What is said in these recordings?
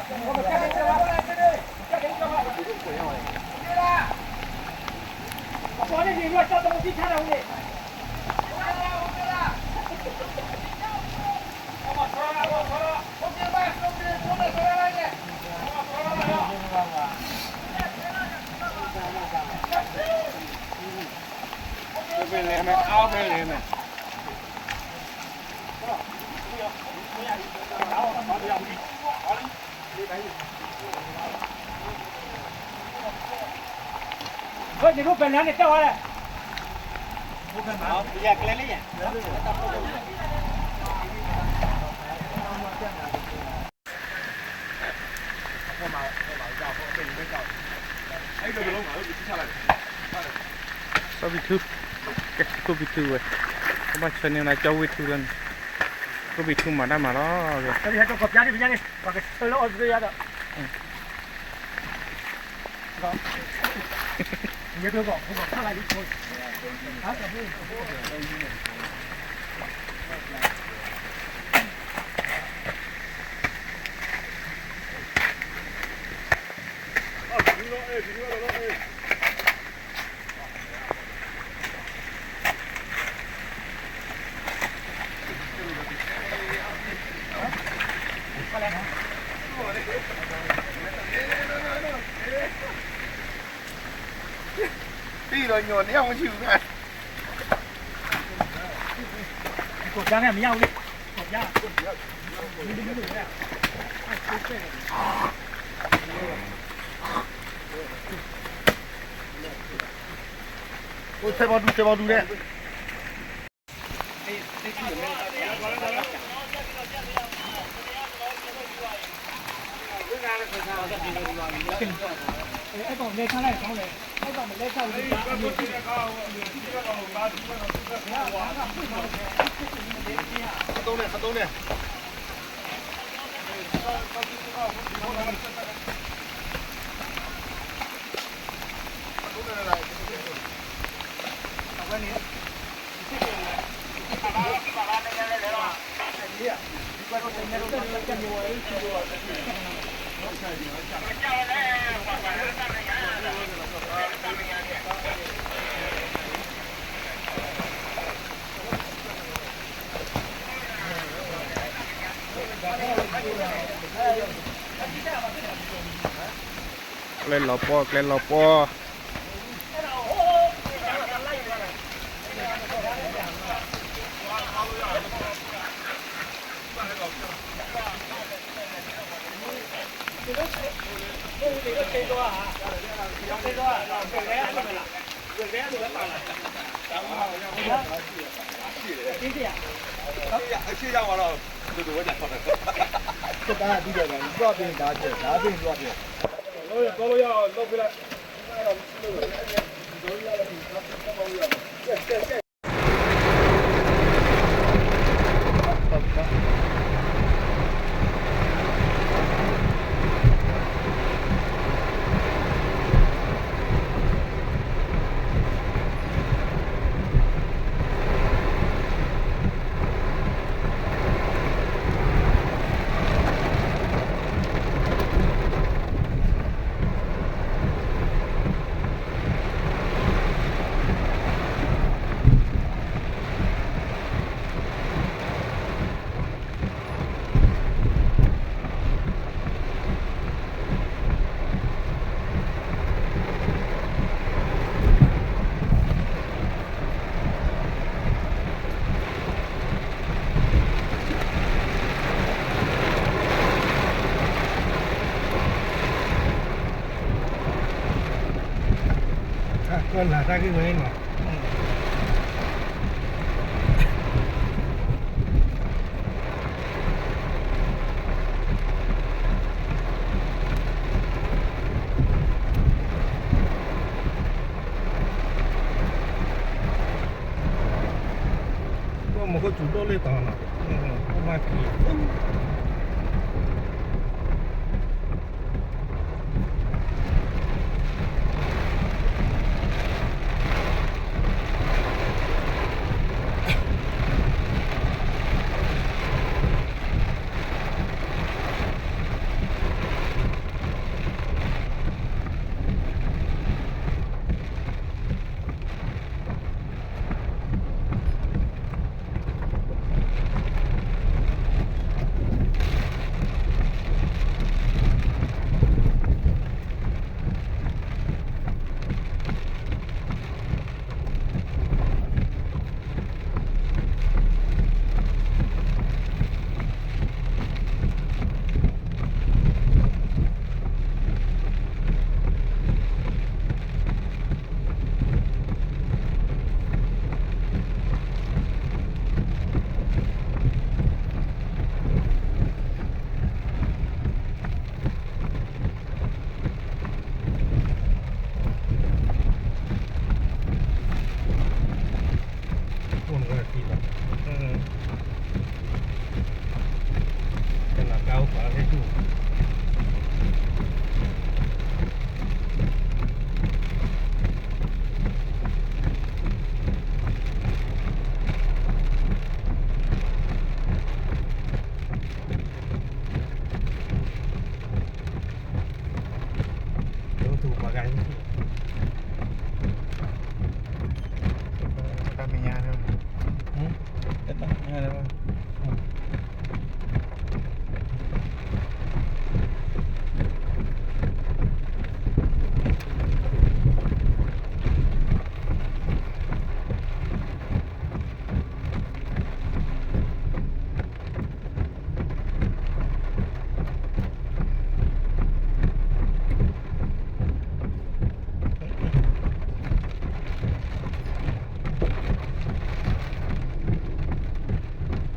ဘၣ်န့ၣ် ဘၣ်ပလၢန့ၣ် တဲဝဲလဲၣ်. စီၤဘံၣ်ထူ, ကဲ ခိၣ်ဘံၣ်ထူဝဲ, ကဘၣ်ဆၢန့ၢ်ဝဲဒၣ်ကၠီဝ့ၢ်ထူလီၤန့ၣ်, ခိၣ်ဘံၣ်ထူမၤတၢ်မၤလီၤ. အိၣ်ထဲဘီဒူ ထဲဘီဒူန့ၣ် ကျဲလီၤပှီၢ် ကျဲလီၤပှီၢ်. ကၢၢ်လၢ်တၢ်ဂ့ၢ်ဝဲနီၤ. မူခိၣ်စူၤဒိၣ်လၢတီၤနီၤ, အိၣ်မးက့ၤ အ တၢ်မဲာ်ညါန့ၣ်, တၢ်မဲာ်ညါန့ၣ်,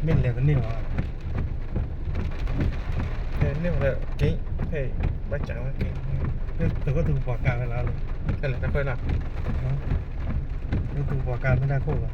မ့ၢ်လဲၤတန့ၢ်ဘၣ်, န့ၢ်ဝဲက့ၤ, ဖဲဘၣ်ကးဝဲက့ၤ, တကီၢ်သူပှၤကးဝဲလီၤ, ကလဲၤတခွဲလီၤ, တကီၢ်သူပှၤကးမ့ၢ်တၢ်ခိၣ်ဘၣ်,